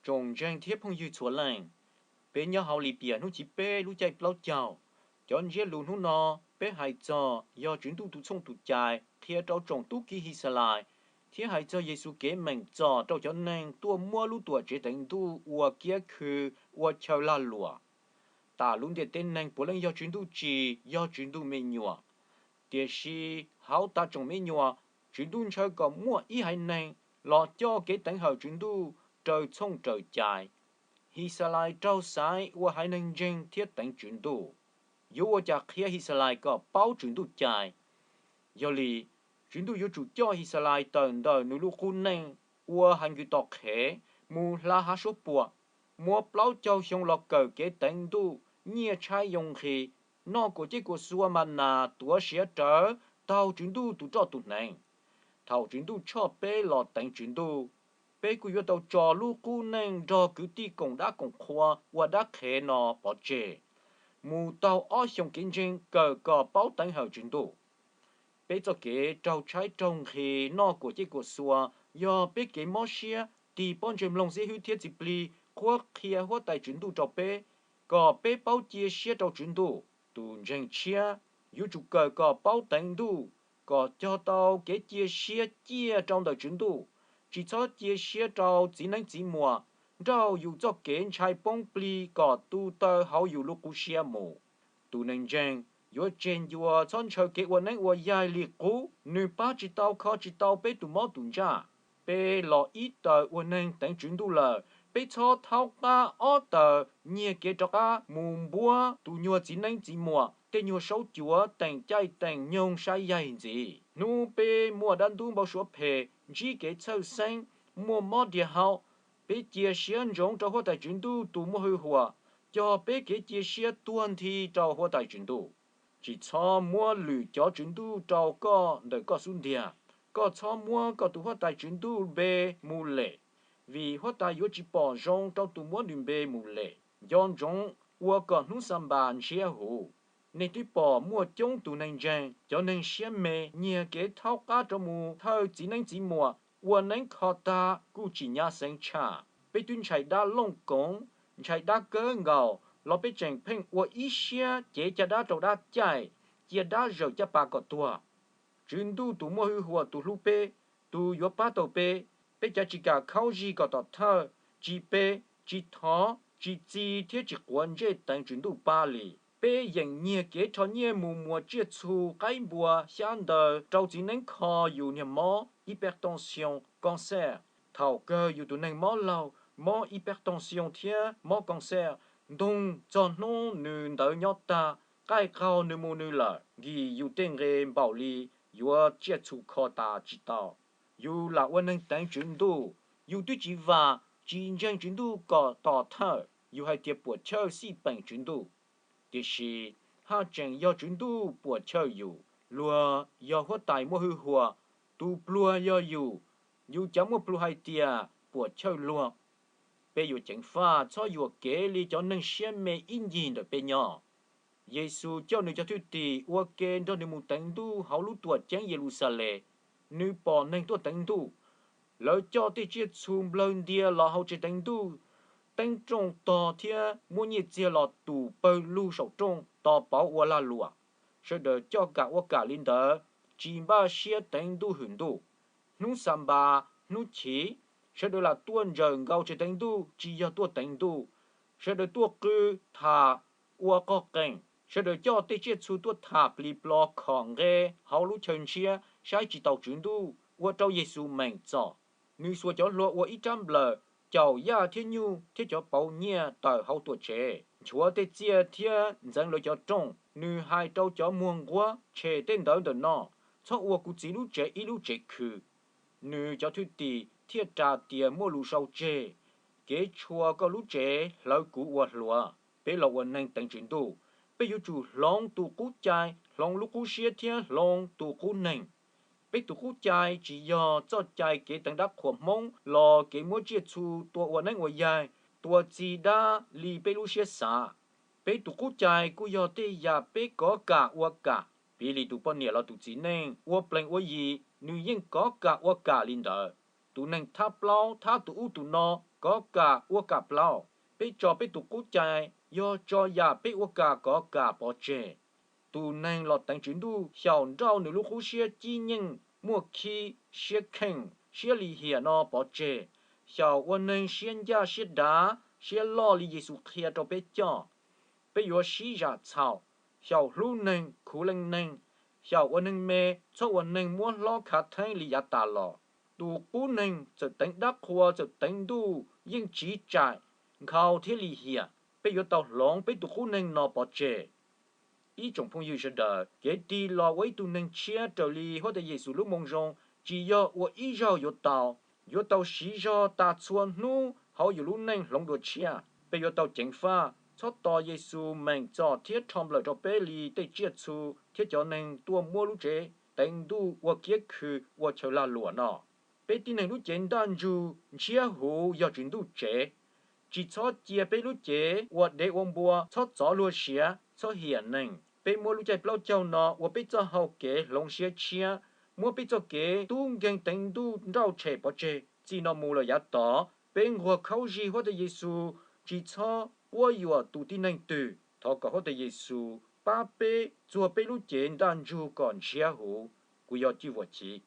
Tsoom ntseeg thiab phooj ywg txhua leej, peb nyob hauv Lipias hnub chiv peb lub caij plaub caug. Cov ntsiab lus hnub no peb hais txog yog Tswv Ntuj tus txhooj tus cai qhia rau tsoom tub ki His Xas Lais, thiab hais txog Yexus kev meem txom rau cov neeg tuaj muab lub Tuamtsev teev Ntuj ua kiab khw ua chaw lag luam. Tas lub ntiaj teb neeg puav leej yog Tswv Ntuj tsim, yog Tswv Ntuj me nyuam. Tiam sis hauv tas tsoom me nyuam, Tswv Ntuj ntshaw kom muaj ib haiv neeg los coj kev teev hawm Tswv Ntuj raws txhooj raws cai. His Xas Lais raug xaiv ua haiv neeg ntseeg thiab teev Tswv Ntuj. Yuav ua cas qhia His Xas Lais kom paub Tswv Ntuj cai? Yog li, Tswv Ntuj yuav tsum coj His Xas Lais tawm ntawm nws lub qub neej ua hais nkws tos qhev mus hla hav suab puam, muab plaub caug xyoo los kawm kev teev Ntuj, nyiaj tshaib yoo nqhis, noj kuam ciaj kuam xua ma nas tuav siav rawv taug Tswv Ntuj tus roj tus hneev. Thaum Tswv Ntuj tshoj peb los teev Tswv Ntuj, peb kuj yuav tau tso lub qub neej nrog kwv tij koom dab koom qhua ua dab qhev no pov tseg, mus taug ob xyoos kev ntseeg kawm kom paub teev hawm Tswv Ntuj. Peb txoj kev raug tshaib raug nqhis noj kuam ciaj kuam xua yog peb kev mob siab, tig pob ntseg mloog xib hwb thiab txiv plig qhuab qhia Huab Tais Tswv Ntuj rau peb, kom peb paub cia siab rau Tswv Ntuj. Tus ntseeg tshiab yuav tsum kawm kom paub teev Ntuj, kom cog tau kev cia siab ciaj rau ntawm Tswv Ntuj, tsis txhob cia siab rau txiv neeb txiv muas nrauj yus txoj kev ntshai poob plig kom tu taw hauv yus lub qub siab mus. Tus neeg ntseeg yuav tseg ncua txhob ntshaw kev ua neeb ua yaig li qub, nws pab tsis tau kho tsis tau peb tus mob tus ntsaj. Peb los ib tawm ua neeg teev Tswv Ntuj lawm, peb txhob thaub qab ob tawm nyiag kev rov qab mus npuab tus nyuag txiv neeb txiv muas tej nyuag saub cuav teem caij teem nyoog saib yaig ntxiv. Hnub peb muaj dab ntub npau suav phem, ntsib kev txhawj xeeb, muaj mob diag hau, peb cia siab ntsoov rau Huab Tais Tswv Ntuj tus muaj hwj huam, cog peb kev cia siab tuag nthi rau Huab Tais Tswv Ntuj. Tsis txhob muab lwm cov tswv ntuj rau koj ntawm koj xub ntiag. Koj txhob muab koj tus Huab Tais Tswv Ntuj npe mus lem, vim Huab Tais yuav tsis pom zoo rau tus muab nws npe mus lem. Nco ntsoov ua kom hnub Xanpas ntshiab huv. Nej twb pom muaj coob tus neeg ntseeg, cov neeg siab me nyiag kev thaub qab rov mus thawj txiv neeb txiv muas, ua neeb kho tag kuj tsis nyab xeeb tshaj. Peb twb ntshai dab looj koov, ntshai dab kawg nkaus los peb tseem pheej ua ib siab cev caj dab rau dab caij, cia dab zawm caj pas kom tuag. Tswv Ntuj tus muaj hwj huam tus hlub peb, tus yuav pab tau peb, peb cav tsis kam khaub zig kom tom thawj, tsis pe, tsis thov, tsis txi thiab tsis quav ntsej teev Tswv Ntuj pab li. Peb yeem nyiag kev rho nyiaj mus muas tsiaj txhu qaib npua xyab ntawv rau txiv neeb kho yus niag mob hypertension, cancer. Thaum kawg yus tus neeg mob laug mob hypertension thiab mob cancer, ntoog txog hnub nws ntawd nyob tag, qaij qaug nws mus nws lawm, nkim yus tej nqe npaum li yuav tsiaj txhu kho tas tsis tau. Yus lam ua neeg teev Tswv Ntuj, yus twb tsis vam, tsis ntseeg Tswv Ntuj kom tom thawj, yus hais tias puam chawj xij peem Tswv Ntuj. Tiam sis haj tseem yog Tswv Ntuj puam chawj yus. Luag yog Huab Tais muaj hwj huam, tus pluag yog yus, yus cav muaj plhu hais tias puam chawj luag. Peb yuav ceev faj txhob yuam kev li cov neeg siab me ib ncig ntawm peb nyob. Yexus coj nws cov thwj tim ua ke nrog nws mus teev Ntuj hauv lub tuam ceeb Yeluxalees. Nws pom neeg tuaj teev Ntuj, lawv coj tej tsiaj txhu nplawg ntia los hauv tsev teev Ntuj, teeb rooj tog thiab muab nyiaj txiag los tus pawg lug saum rooj tos pauv ua lag luam. Sawv daws coj kam ua kam li ntawd, tsis npaj siab teev Ntuj hwm Ntuj. Hnub Xanpas hnub chiv, sawv daws lam tuaj ntsawm nkaus tsev teev Ntuj tsis yog tuaj teev Ntuj. Sawv daws tuaj qw, tham, ua qog qees. Sawv daws coj tej tsiaj txhu tuaj tham plis plos khom nqe hauv lub chaw ntshiab saib tsis taus Tswv Ntuj, ua rau Yexus meem txom. Nws xuas cov hlua ua ib rab nplawm, caum yaj thiab nyuj thiab cov pauv nyiaj tawm hauv tuam tsev, nchuav tej txiaj thiab ntxeev lawv cov rooj. Nws hais rau cov muag nquab, tshem tej ntawd ntawm no, txhob ua kuv Txiv lub tsev ib lub tsev khw. Nws cov thwj tim thiaj ras tias muaj lus sau tseg, kev tshuam koj lub tsev hlawv kuv ua hluas. Peb los ua neeg teev Tswv Ntuj, peb yuav tsum hloov tus qub cai, hloov lub qub siab thiab hloov tus qub neeg. Peb tus qub cai tsis yog txoj cai kev teev dab qhuas Hmoob los kev muab tsiaj txhu tua ua neeb ua yaig, tua txi dab li peb lub siab xav. Peb tus qub cai kuj yog tej yam peb kov kam ua kam, piv li tus poj niam los tus txiv neej ua plees ua yim, nws yeej kov kam ua kam li ntawd. Tus neeg thab plaub thab tus ub tus no kov kam ua kam plaub. Peb tso peb tus qub cai yog tso yam peb ua kam kov kam pov tseg. Tus neeg los teev Tswv Ntuj xyaum nrauj nws lub qub siab cib nyeej muaj khib, siab kheej, siab lim hiam no pov tseg, xyaum ua neeg siab ncaj siab dav, siab loj li Yexus qhia rau peb coj. Peb yuav sib zam txhaum, xyaum hlub neeg, khuv leej neeg, xyaum ua neeg me, txhob ua neeg muab hlob khav theeb li yav tas los. Tus qub neeg txawm teev dab qhua, txawm teev ntuj yeej tsiv tsaim, nkhaus thiab lim hiam. Peb yuav tau hloov peb tus qub neeg no pov tseg. Ib tsoom phooj ywg sawv daws, kev tig los ua ib tug neeg tshiab raws li Huab Tais Yexus lub Moo Zoo tsis yog ua ib zaug yuav tau. Yuav tau siv zog tas txhua hnub hauv yus lub neej hloov dua tshiab. Peb yuav tau ceev faj, txhob tos Yexus meem txom thiab rho nplawm rau peb li tej tsiaj txhu thiab cov neeg tuaj muab lub tsev teev Ntuj ua kiab khw, ua chaw lag luam no. Peb tib neeg lub cev ntaj ntsug ntshiab huv yog Tswv Ntuj tsev. Tsis txhob cia peb lub cev ua dev ua npua, txhob txov luag siav, txhob hiam neeg. Peb muab lub caij plaub caug no ua peb txoj hau kev hloov siab tshiab, muab peb txoj kev tub nkeeg teev Ntuj nrauj tshem pov tseg. Txij no mus lawm yav tod, peb nquag khaub zig Huab Tais Yexus, tsis txhob quab yuam tus tib neeg twg. Thov kom Huab Tais Yexus pab peb txuag peb lub cev ntaj ntsug kom ntshiab huv. Kuv yog Cwj Vuam Chiv.